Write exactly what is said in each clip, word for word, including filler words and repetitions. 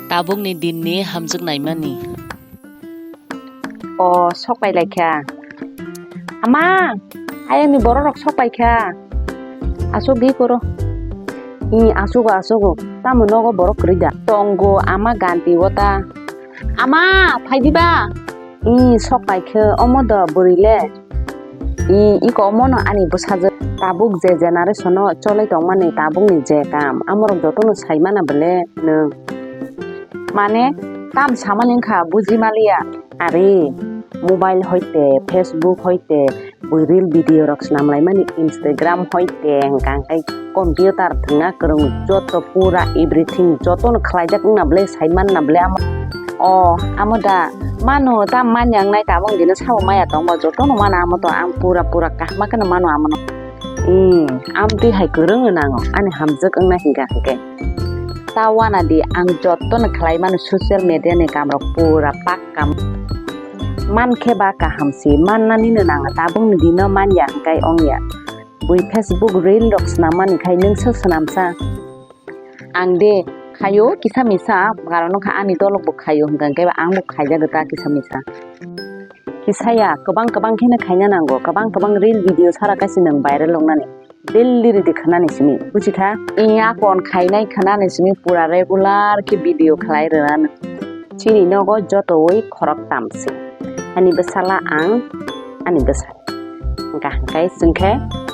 Tabukni dinni hamjwk naimani. O, sok pai lai kha. Ama, ayangni borok rok sok pai kha. Asuk di koro. I, asugo, asugo. Tamo nogo borok kwrwi da. Tongo ama ganti o ta. Ama, phai di ba. I, sok pai khe, omo do bwrwi le. I, iko omo no ani bwsajwk. Tabuk je generation o cholai tongmani tabukni je kam, amorok jotono sai mana bwle nwng. Mane, tam samani wngkha buji maliya. Are, mobile hoite, Facebook hoite, bui reel video rok swnam laimani, Instagram hoite, hwnkha hwnkhe computer thwngna kwrwng joto pura everything jotono khlaijak wngna bwle, sai manna bwle amo. O, amo da, mano ta manya wngnai tabuk dino sabo maya tongma jotono mano amo to ang pura pura kahma kheno mano amono. Hmm, amtwi hai kwrwng nango, ani hamjwk wngna hingka hingke. Ta wana di ang jotono khlai mano social media ni kam rok pura pak kam. Man khe ba kaham si, mannani no nang tabuk ni dino man ya hingkai ong ya. Bui Facebook reel rok swnam mani khai nwng se swnam sa. Ang de khayo kisa misa, karon wngkha ani dolok bo khayo hingka hingke ba ang bo khaijago ta kisa misa. Kisa ya, kwbang kwbang kheno khaina nango, kwbang kwbang reel video sara kaisa nwng viral wngnani. Daily ridi khwnani simi, buji kha? Iya kon khainai khwnani simi pura regular khe video khlai rwna. Chini nogo jotowi khorok tamsi. Ani bwsala ang, ani bwsa. Hwnkha hwnkhe chwng khe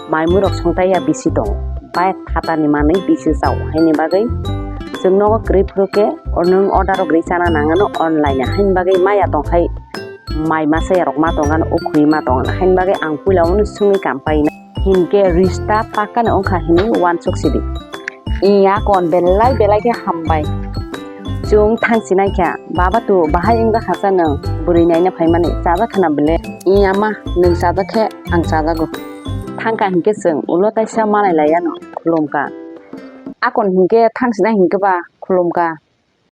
maimui rok songtai ya bisi tongo. Bai thatani manwi bisi chao. Haini bagwi chwng nogo kwrwi phuru khe nwng order rok ri chana nangano online. Haini bagwi maya tongkhai mai masa ya rok ma tongano ukhwi ma tongano. Haini bagwi ang puila uno swngwi kam paina. Hinkhe rista pakano wngkha hinwi uansuk sidi. Iya kon belai belai khe hambai. Chwng thangsinai kha, baba tu bahai wngjakha sa nwng, bwrwi naina phaimani, chajak khana bwle? Iya ma, nwng chajak khe ang chajago. Thangkha hinkhe chwng ulo taisa malai laiyano khulumkha. Akon hinkhe thangsinai hinkhe ba khulumkha.